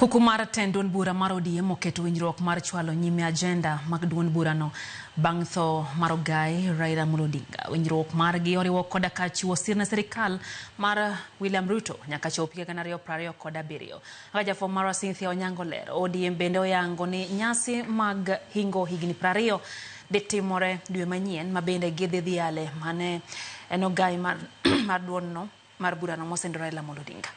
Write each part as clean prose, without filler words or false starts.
Kuku mar tend duond bura mar ODM oketo winjruok mar chwalo nyime agenda mag duond burano bang' tho mar ogai Raila Amolo Odinga. Winjruok margi oriwo koda ka chiwo sir ne sirikal mar William Ruto nyaka chop higa 2027. Kaka jafwambo marwa Cynthia Onyango lero, ODM bende oyango ni nyasi mag hingo higni 20 dhi timore dwe manyien ma bende gidhi dhiale mane en ogai mar, mar duondno mar burano mosendo Raila Amolo Odinga.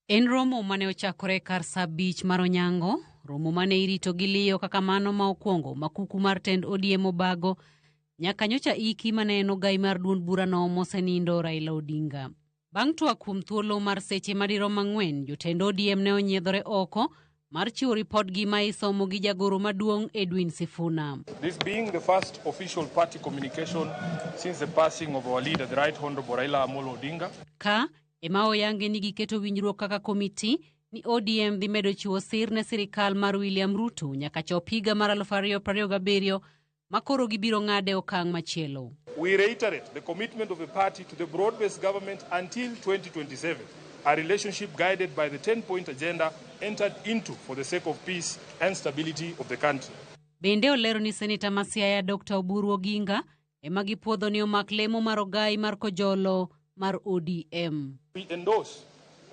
En romo mane ochakore kar saa abich mar onyango, romo mane irito gi liyo kaka mano ma okwongo ma kuku mar tend ODM obago nyaka nyocha iki mane en ogai mar duond burano mosenindo Raila Odinga. Bang' twak kuom thuolo mar seche madirom ang'wen, jotend ODM ne onyiedhore oko mar chiwo ripodgi ma isomo gi jagoro maduong' Edwin Sifuna. This being the first official party communication since the passing of our leader, the Right Honorable Raila Amolo Odinga. Ka ema oyange ni giketo winjruok kaka komiti ni ODM dhi medo chiwo sir ne sirikal mar William Ruto nyaka chop higa mar 2027 ma koro gibiro ng'ade okang' machielo. We reiterate the commitment of the party to the broad-based government until 2027, a relationship guided by the 10-point agenda entered into for the sake of peace and stability of the country. Bende olero ni seneta ma Siaya Dr. Oburu Oginga ema gipuodho ni omak lemo mar ogai mar Kojolo mar ODM. We endorse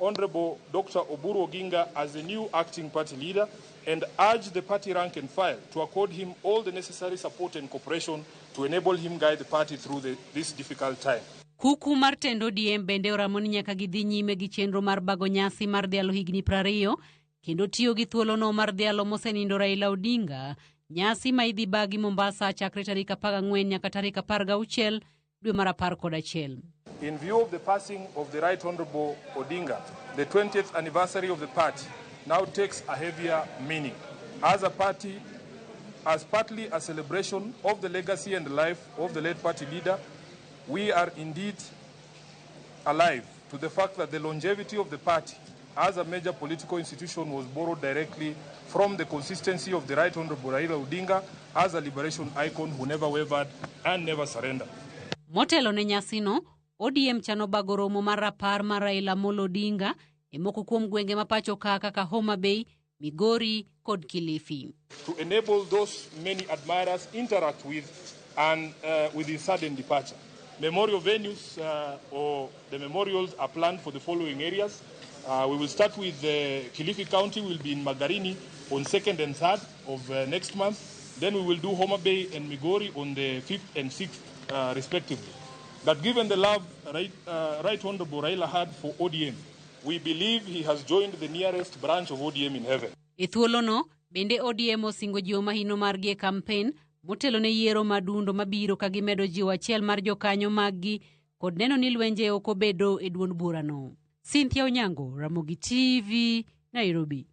Honorable Dr. Oburu Oginga as the new acting party leader and urge the party rank and file to accord him all the necessary support and cooperation to enable him guide the party through this difficult time. Kuku mar tend ODM bende oramo ni nyaka gidhi nyime gi chenro mar bago nyasi mar dhialo higni 20 kendo tiyo gi thuolono mar dhialo mosenindo Raila Odinga, nyasi ma idhi bagi Mombasa chakre tarik 14 nyaka tarik 16 dwe mar 11. In view of the passing of the Right Honorable Odinga, the 20th anniversary of the party now takes a heavier meaning. As a party, as partly a celebration of the legacy and life of the late party leader, we are indeed alive to the fact that the longevity of the party as a major political institution was borrowed directly from the consistency of the Right Honorable Raila Odinga as a liberation icon who never wavered and never surrendered. Motelo ne nyasino, ODM chano bago romo mar rapar mar Raila Amolo Odinga e moko kuom gwenge ma pacho ka kaka Homa Bay, Migori kod Kilifi. To enable those many admirers interact with and with his sudden departure. Memorial venues or the memorials are planned for the following areas. We will start with Kilifi County, will be in Magarini on 2nd and 3rd of next month. Then we will do Homa Bay and Migori on the 5th and 6th respectively. But given the love Right Honorable Raila had for ODM, we believe he has joined the nearest branch of ODM in heaven. E thuolono, bende ODM osingo jiwo mahino margi e kampen motelo ne yiero madundo mabiro ka gimedo jiwo achiel mar jokanyo maggi kod neno ni lwenje ok obedo e duond burano. Cynthia Onyango, Ramogi TV, Nairobi.